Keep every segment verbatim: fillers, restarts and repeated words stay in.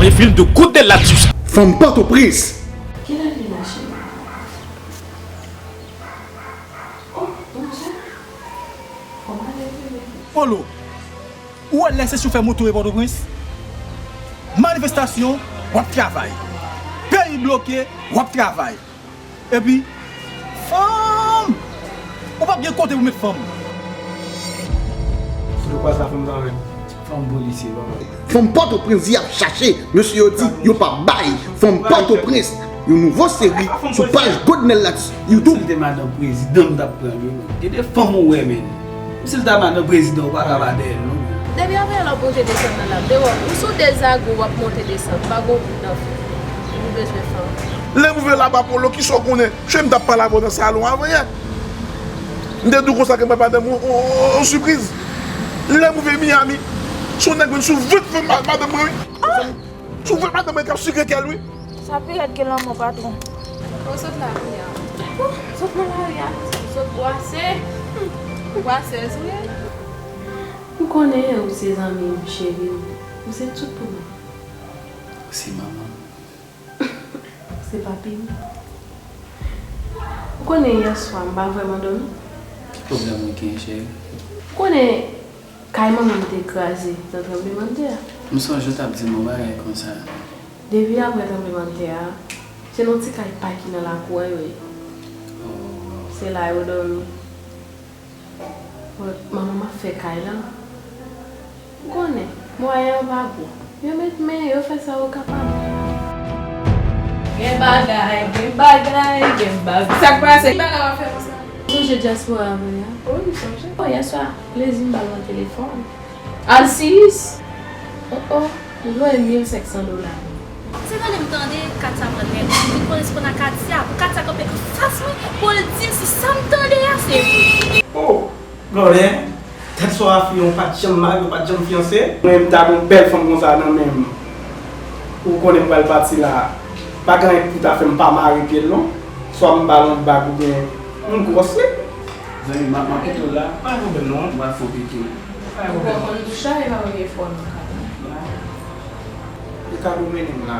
Refil de Goodnell Latus. Fanm Pòtoprens. Kilè li mache? Oh, bonjou. Kòman leve? Polo, ou wè lè se choufè moto e Pòtoprens? Manifestasyon, w ap travay. Peyi bloke, w ap travay. Epi, fanm! Ou p ap gen kote pou met fanm. Foto kwa sa fanm nan menm. Fanm polisye, papa. Fanm Pòtoprens y ap chache, mesye yo di yo p ap bay. Fanm Pòtoprens, yon nouvo seri sou paj Goodnell Latus YouTube. Si l te madanm prezidan, m t ap pran l, wi, men. Gen de fanm ou wè, men. Si l ta madanm prezidan, ou pa ka pa dèyè l, non, men. Depi apre lè w ap monte desann nan la, m te wè w, ou sou de zago w ap monte desann, pa gon bout nan fè. Ou bezwen fanm. Lè m rive laba Polo, kisa w konnen? Cheri, m t ap pale avè w nan salon avanyè. M te di w konsa ke m bay madanm ou yon, yon, yon, yon sipriz. Lè m rive Miami, se yon nèg vin sou vant fanm ma-, madanm mwen, wi. Sou vant madanm mwen k ap sikre kè l, wi. Sa pi rèd ke lanmò, patwon. Ou sot la kounye a. Ou sot nan lari a. Ou sot bwase. Ou bwasèz, wi. M konnen ou se zanmi m, cheri m. Ou se tout pou mwen. Ou se manman m. Ou se papi m. Ou konnen yè swa m pa vrèman dòmi. Ki pwoblèm ou gen, cheri? Ou konnen kay manman m te kraze nan tranblemanntè a. M sonje w t ap di m yon bagay konsa. Depi apre tranblemanntè a, se nan ti kay pa ki nan lakou a yo ye. Oh. Se la yo dòmi. Bon, manman m ap fè kay la. Ou konnen, mwayen yo pa gwo. Yo met men, yo fè sa yo kapab. Gen bagay, gen bagay, gen bagay. Sa k pase? Ki bagay w ap fè konsa? Sonje dyaspora mwen an? Wi, m sonje. Bon, yè swa, plezi m ba l nan telefòn. Alsiyis! Oh, oh, li voye mil senk san dola. Se tande m tande Katia pran nèg, m vin konnen se pandan Katia, pou Katia kanpe anfas mwen, pou l di m si sa m tande a se vre. Oh, Gòlè, tèt swa a fi an, ou pa t janm marye, ou pa t janm fiyanse. Mwen, m ta gen yon bèl fanm konsa nan men m. Ou konnen m pral pati la. Pa gen anyen ki pou ta fè m pa mare pye l non. Swa m ba l yon bag oubyen yon gwòs li. Zanmi m, m ap kite w la. Pa gen pwoblèm non. M pral fè w pito. Pa gen pwoblèm. Ou konn bouch la, e pa premye fwa w nan kay la. Li ka domine m la.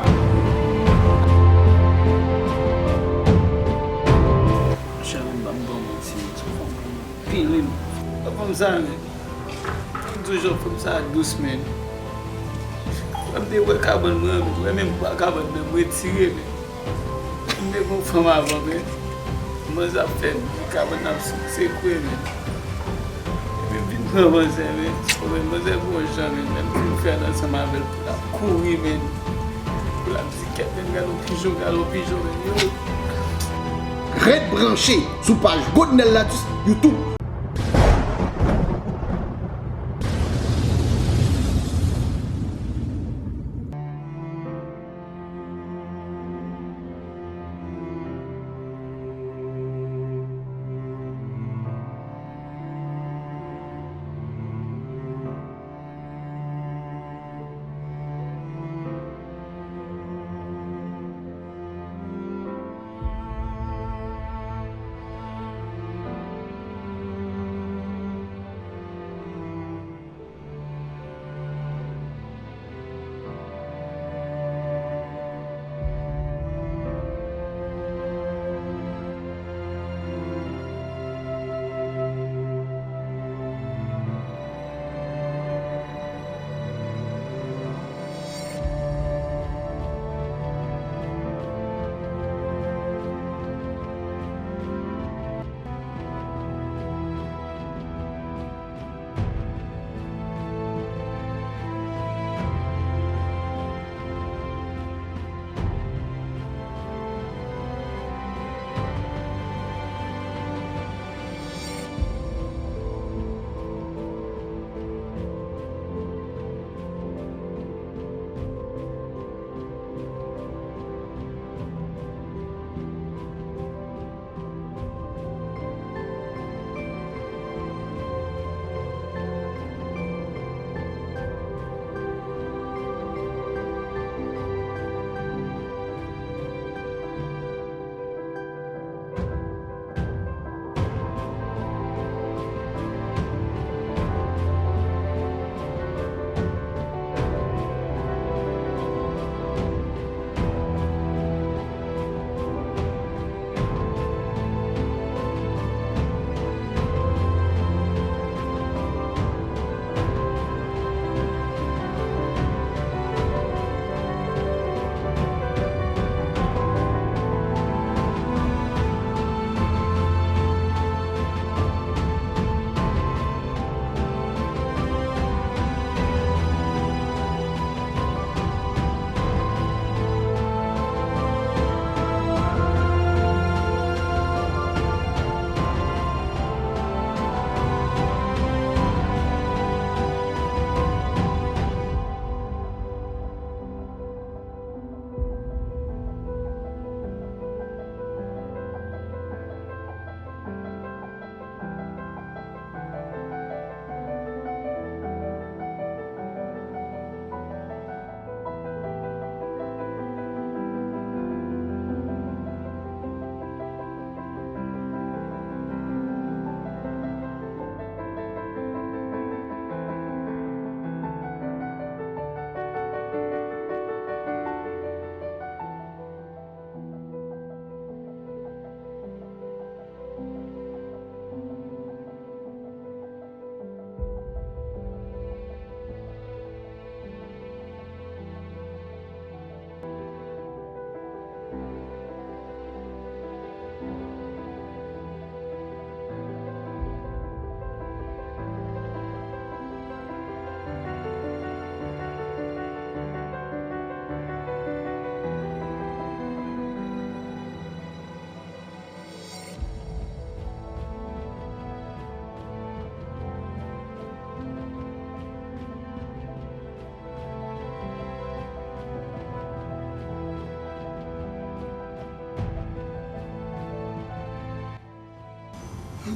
Cheri m, ban m ba w manti, se fanm anpil wi. Fanm sa menm. Fanm toujou, fanm sa dous menm. Lè m te wè kabann mwen, mwen menm pran kabann nan m retire menm. M te gon fanm avan, men manzè ap fè bri, kabann nan ap sekwe, men. Epi m vin pran manzè, men. Manzè gon jan, men. Lè m fin fè l ansanm avè l, pou l ap kouri, men. Pou l ap di, "Kèt, men, gade yon pijon, gade yon pijon, men, yo." Ret branche sou paj Goodnell Latus YouTube.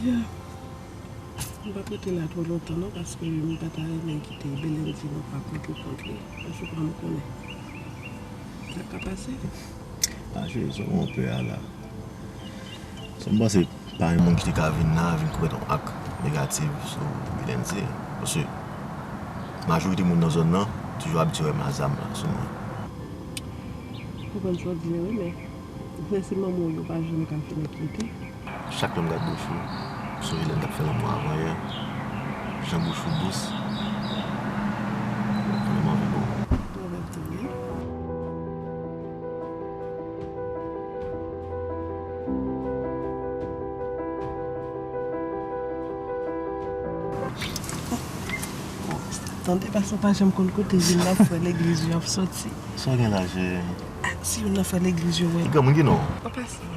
Ya. M p ap rete la twò lontan non, paske m pa ta renmen kite Belen di m pa kontre kont li. Paske kòman m konnen sa ka pase. Ah, cheri, sa w pè a la. Sa m panse pa yon moun ki te ka vin la, vin komèt yon ak negatif sou Belen di. Paske majorite moun nan zòn nan toujou abitye wè m a zam la sou mwen. M konprann sa w di a wi, men Frè, se manman w yo pa janm ka fin enkyete. Chak lè m gad bouch ou, m sonje lè n t ap fè lanmou avan yè. Jan bouch ou dous. Konnen m anvi bo w. Mwen menm tou wi. Tande, paske w pa janm konn kote youn nan frè legliz yo ap soti. Sa w gen la, cheri? Ah, si youn nan frè legliz yo wè. Granmoun ki non? An pasan,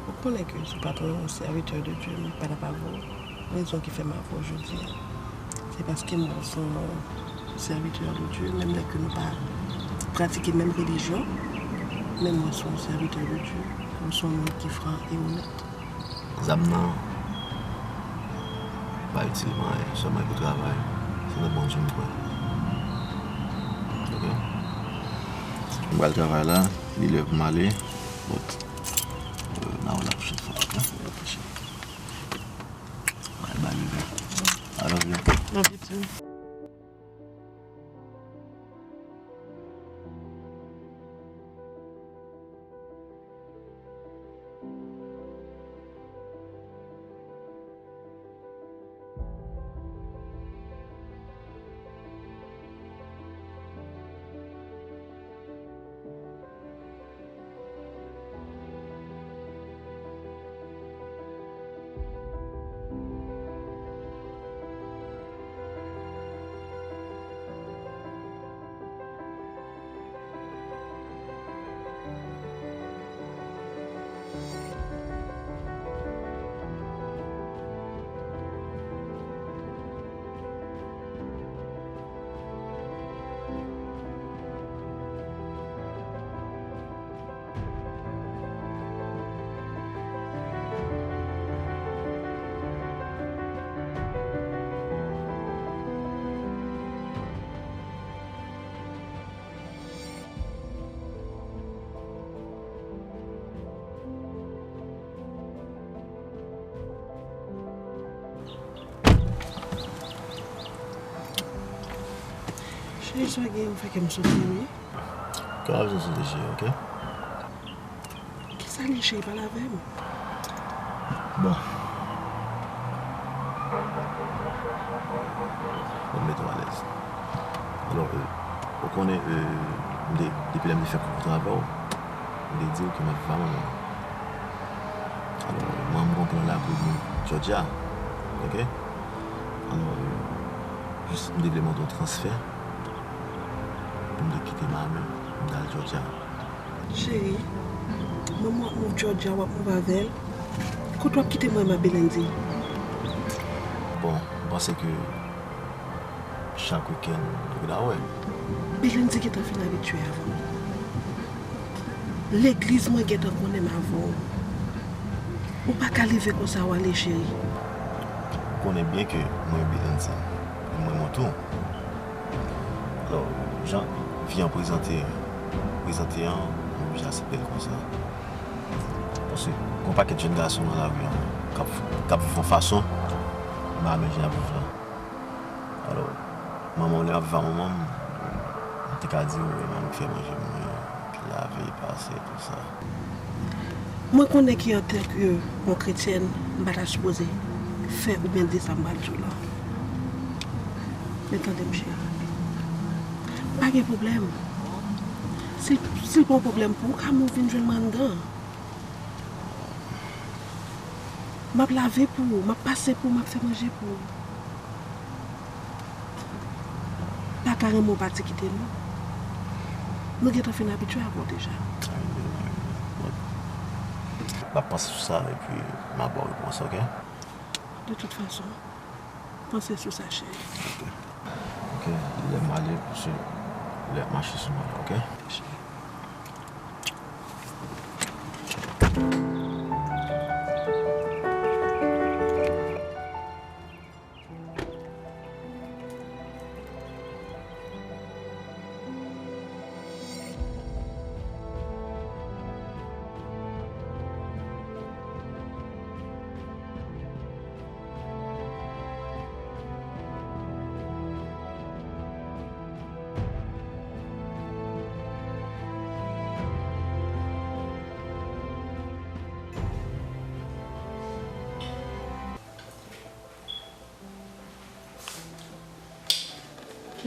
ou konnen ke sou patwon yon sèvitè de Dye, m pa t ap avè w. Rezon ki fè m avè w jodi a, se paske m wè w se yon sèvitè de Dye, menm lè ke nou pa pratike menm relijyon, men m wè w se yon sèvitè de Dye, ou se yon moun ki fran e onèt. Zam nan pa itil mwen anyen, sèlman e pou travay. Se nan Bondye m kwè. Ok? M pral travay la, li lè pou m ale. But, euh, n a wè la pwochèn fwa, ok? Bye, bye, baby. I love you. Love you too. Cheri, sa gen, ou fè kè m sote, wi. Kè w ap sote, cheri, ok? Kisa li, cheri, pale avè m? Bon. Bon, mete w alèz. Alò, euh, ou konnen, euh, m te, depi lè m te fè koukou avè w, m te di w ke m ap viv a manman m. Alò, mwen, m gon plan la pou nou Georgia. Ok? Alò, euh, jis m te vle mande w transfè pou m te kite Miami, m t al Georgia. Cheri, manman w ap move Georgia, w ap move avè l. Kote w ap kite mwen, ma Belendy? Bon, m panse ke chak wikenn, nou gen dwa wè. Belendy gentan fin abitye avè w. Legliz mwen gentan konnen m avè w. Ou pa ka leve konsa w ale, cheri. Ou konnen byen ke mwen Belendy, mwen mwen tou. Alò, jan vi an prezante, prezante an, mwen oblije aksepte l konsa. Paske gon pakèt jèn gason nan lari an k ap, k ap viv yon fason, m pa renmen jan y ap viv la. Alò, manman w, lè m ap viv a manman m, m te ka di w, e manman m ki fè manje pou mwen, ki lave, pase, tout sa. Mwen konnen ke antanke yon kretyèn, m pa ta sipoze fè oubyen di sa m pral di w la. Men tande m, cheri. Pa gen pwoblèm. Si, si l pa yon pwoblèm pou ou, ou ka move vin jwenn mwen anndan. M ap lave pou ou, m ap pase pou ou, m ap fè manje pou ou. Pa ka renmen w pati kite nou. Nou gentan fin abitye avè w deja. M ap panse sou sa epi m ap ba w repons, ok? De tout fason, panse sou sa, cheri. Ok. Ok, lè m ale, paske lè m mache sou mwen, ok? Cheri.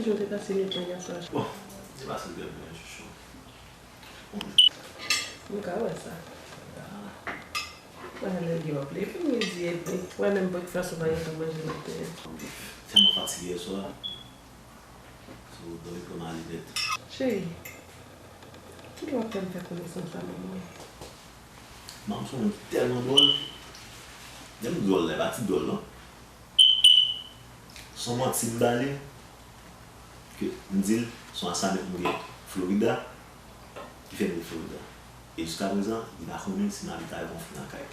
Ou te pase nèt la yè swa. Bon, se pase byen, byen, chouchou. Bon. M ka wè sa. Mwen lè gen w ap leve midi epi. Wè menm breakfast ou pa gentan manje maten an. Tèlman fatige yè swa. So, dòmi pran m ale nèt. Cheri, kilè w ap fè m fè konesans a manman w? Manman m se yon moun ki tèlman dwòl. Lè m di dwòl la, e pa ti dwòl non. Se yon manti m ba li, ke m di l se yon asamen m gen Florida, ki fè m vin Florida. E jiskaprezan, li pa konnen si m abite avèk yon fi nan kay.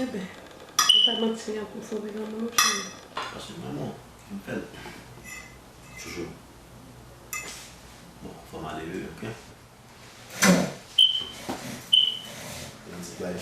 Enben, se pa manti an pou fè w vin manman w, cheri. Paske manman, m fè l. Toujou. Bon, fò m ale, wi, oke? Yon ti bay.